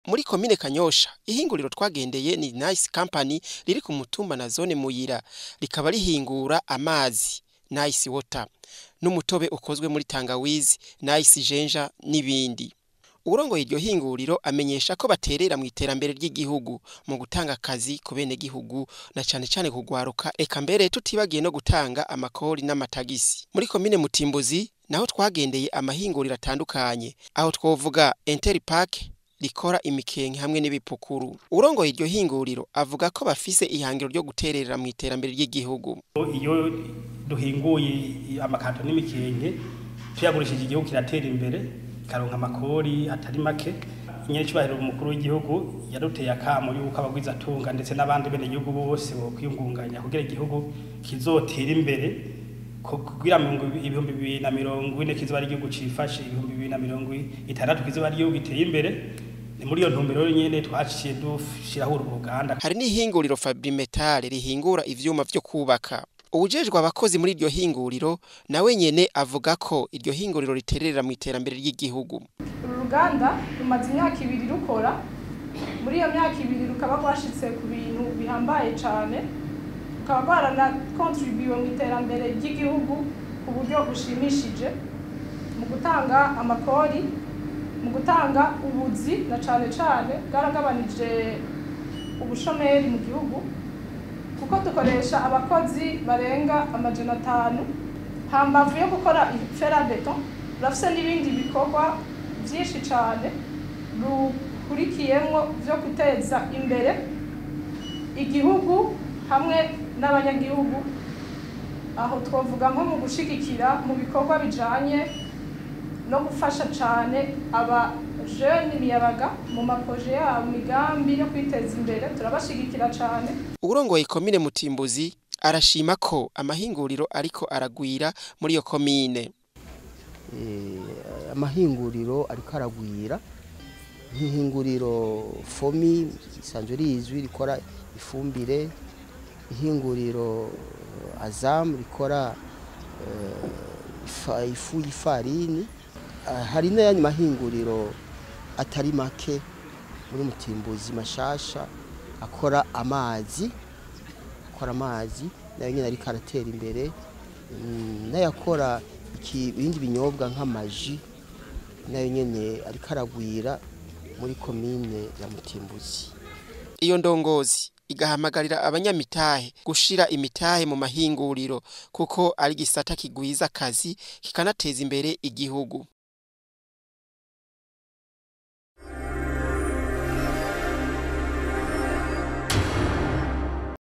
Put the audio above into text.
Muri komine Kanyosha, ihinguriro twagendeye ni Nice Company riri ku mutumba na zone Muyira, rikaba rihingura amazi Nice Water n'umutobe ukozwe muri tangawizi Nice Ginger n'ibindi. Uwurongoye iryo hinguriro amenyesha ko baterera mu iterambere ry'igihugu mu gutanga akazi ku benegihugu na cane cane kugwaruka, eka mbere tutibagiye no gutanga amakori n'amatagisi. Muri komine Mutimbuzi naho twagendeye amahinguriro atandukanye, aho twovuga Interpark rikora imikenke hamwe n'ibipukuru. Uwurongoye iryo hinguriro avuga ko bafise ihangiro ryo guterera mu iterambere ry'igihugu. Iyo duhinguye amakarito n'imikenke tuyagurishije, igihugu kiratera imbere, ikaronka amakori atari make. Nyenicubahiro umukuru w'igihugu yaruteye akamo yuko abagwizatunga ndetse n'abandi bene gihugu bose bokwiyungunganya kugira igihugu kizotera imbere, kugira 2040 kizoba ari igihugu cifashe, 2060 kizoba ari igihugu giteye imbere. Ni muri iyo ntumbero nyene twaciye dushiraho uru ruganda. Hari n'ihinguriro Fabrimetal rihingura ivyuma vyo kubaka. Uwujejwe abakozi muri iryo hinguriro nawe nyene avuga ko iryo hinguriro riterera mu iterambere ry'igihugu. Uru ruganda rumaze imyaka 2 rukora. Muri iyo myaka 2 rukaba rwashitse ku bintu bihambaye cane, rukaba rwaranakontribuye mu iterambere ry'igihugu ku buryo bushimishije, mu gutanga amakori, mu gutanga ubuzi, na cane cane bwaragabanije ubushomeri mu gihugu, kuko dukoresha abakozi barenga 500. Hambavu yo gukora fer à béton, rurafise n'ibindi bikorwa vyinshi cane rukurikiyemwo vyo guteza imbere igihugu hamwe n'abanyagihugu. Aho twovuga nko mu gushigikira mu bikorwa bijanye no gufasha cane aba jeune miyabaga mu ma projets yabo, migambi yo kwiteza imbere, turabashigikira cane. Uwurongoye komine Mutimbuzi arashima ko amahinguriro ariko aragwira muri iyo komine. Amahinguriro ariko aragwira, nk'ihinguriro Fomi isanzwe rizwi rikora ifumbire, ihinguriro Azamu rikora ifu y'ifarini. Hari n'ayandi mahinguriro atari make muri Mutimbuzi mashasha akora amazi nayo nyene ariko aratera imbere, n'ayakora ibindi binyobwa nk'amaji nayo nyene ariko aragwira muri komine ya Mutimbuzi. Iyo ndongozi igahamagarira abanyamitahe gushira imitahe mu mahinguriro, kuko ari gisata kigwiza akazi kikanateza imbere igihugu.